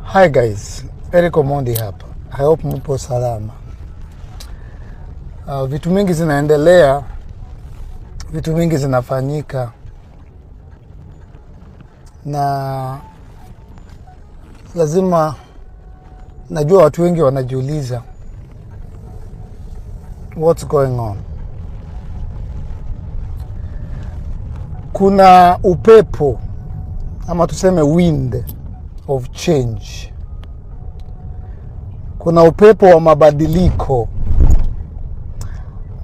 Hi guys, Eric Omondi hapa. I hope mpo salama. Vitu mingi zinaendelea, vitu mingi zinafanyika, na lazima najua watu wengi wanajiuliza what's going on. Kuna upepo ama tuseme wind of change. Kuna upepo wa mabadiliko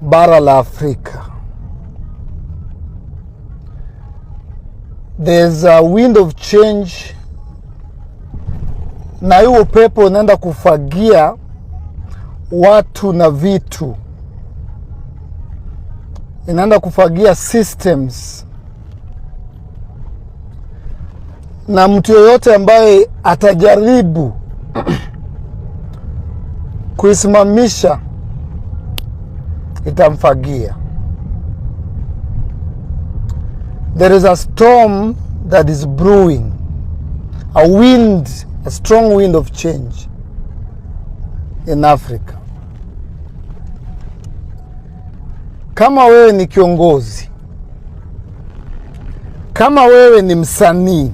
bara la Afrika. There's a wind of change, na hiyo upepo unaenda kufagia watu na vitu, inaenda kufagia systems, na mtu yoyote ambaye atajaribu kuisimamisha itamfagia. There is a storm that is brewing, a wind, a strong wind of change in Africa. Kama wewe ni kiongozi, kama wewe ni msanii,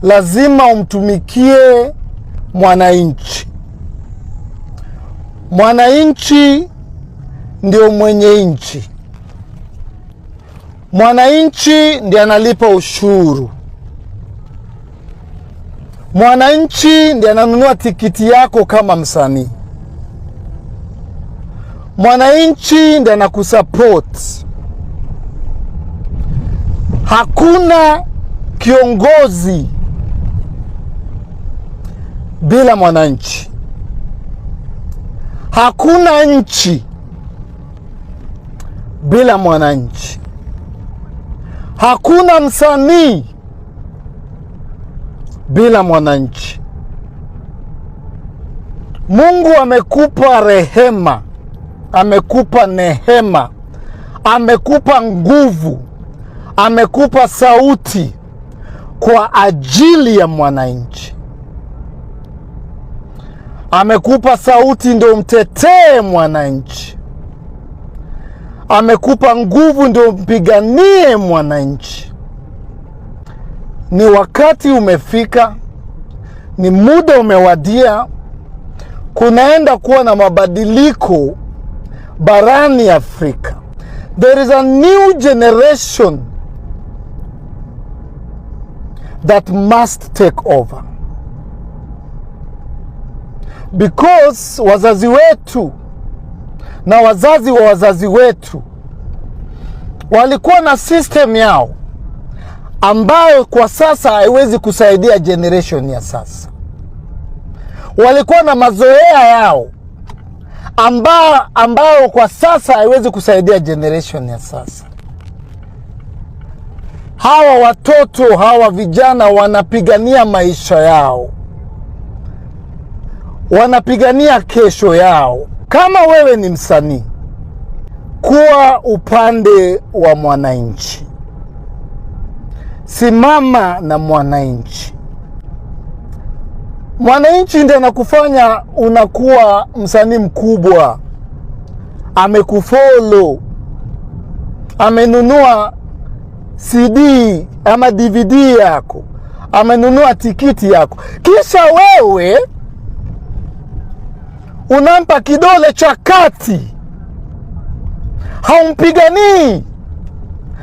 lazima umtumikie mwananchi. Mwananchi ndio mwenye nchi. Mwananchi ndiye analipa ushuru. Mwananchi ndiye ananunua tikiti yako kama msanii. Mwananchi ndiye anakusupport. Hakuna kiongozi bila mwananchi. Hakuna nchi bila mwananchi. Hakuna msanii bila mwananchi. Mungu amekupa rehema, amekupa nehema, amekupa nguvu, amekupa sauti kwa ajili ya mwananchi. Amekupa sauti ndio mtetee mwananchi. Amekupa nguvu ndio mpiganie mwananchi. Ni wakati umefika, ni muda umewadia, kunaenda kuwa na mabadiliko barani Afrika. There is a new generation that must take over because wazazi wetu na wazazi wa wazazi wetu walikuwa na system yao ambayo kwa sasa haiwezi kusaidia generation ya sasa. Walikuwa na mazoea yao ambayo kwa sasa haiwezi kusaidia generation ya sasa. Hawa watoto hawa vijana wanapigania maisha yao, wanapigania kesho yao. Kama wewe ni msanii, kuwa upande wa mwananchi, simama na mwananchi. Mwananchi ndiye anakufanya unakuwa msanii mkubwa, amekufollow, amenunua CD ama DVD yako, amenunua tikiti yako, kisha wewe unampa kidole cha kati, haumpiganii,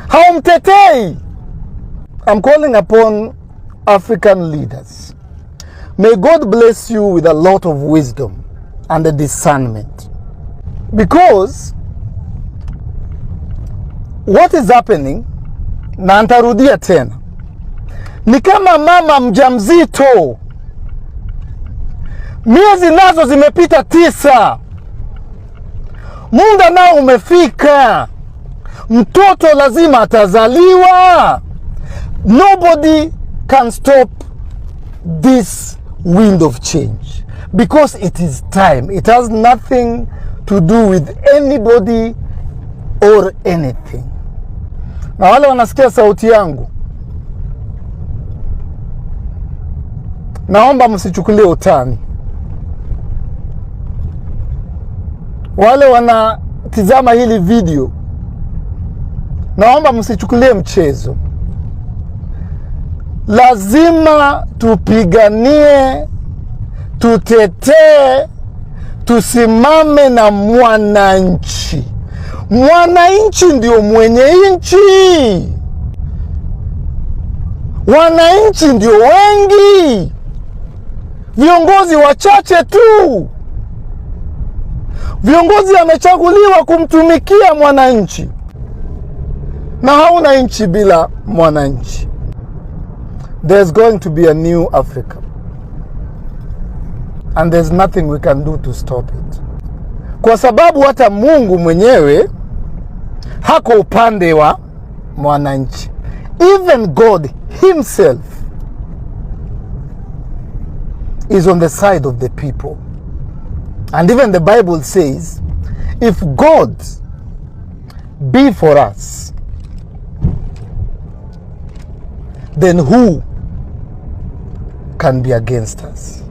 haumtetei. I'm calling upon African leaders. May God bless you with a lot of wisdom and a discernment. Because what is happening, na ntarudia tena, ni kama mama mjamzito, miezi nazo zimepita 9, muda nao umefika, mtoto lazima atazaliwa. Nobody can stop this wind of change because it is time. It has nothing to do with anybody or anything. Na wale wanasikia sauti yangu, Naomba msichukulie utani. Wale wanatizama hili video, naomba msichukulie mchezo. Lazima tupiganie, tutetee, tusimame na mwananchi. Mwananchi ndio mwenye nchi, wananchi ndio wengi, viongozi wachache tu. Viongozi amechaguliwa kumtumikia mwananchi, na hauna nchi bila mwananchi. There's going to be a new Africa and there's nothing we can do to stop it, kwa sababu hata Mungu mwenyewe hako upande wa mwananchi. Even God himself is on the side of the people. And even the Bible says, if God be for us, then who can be against us?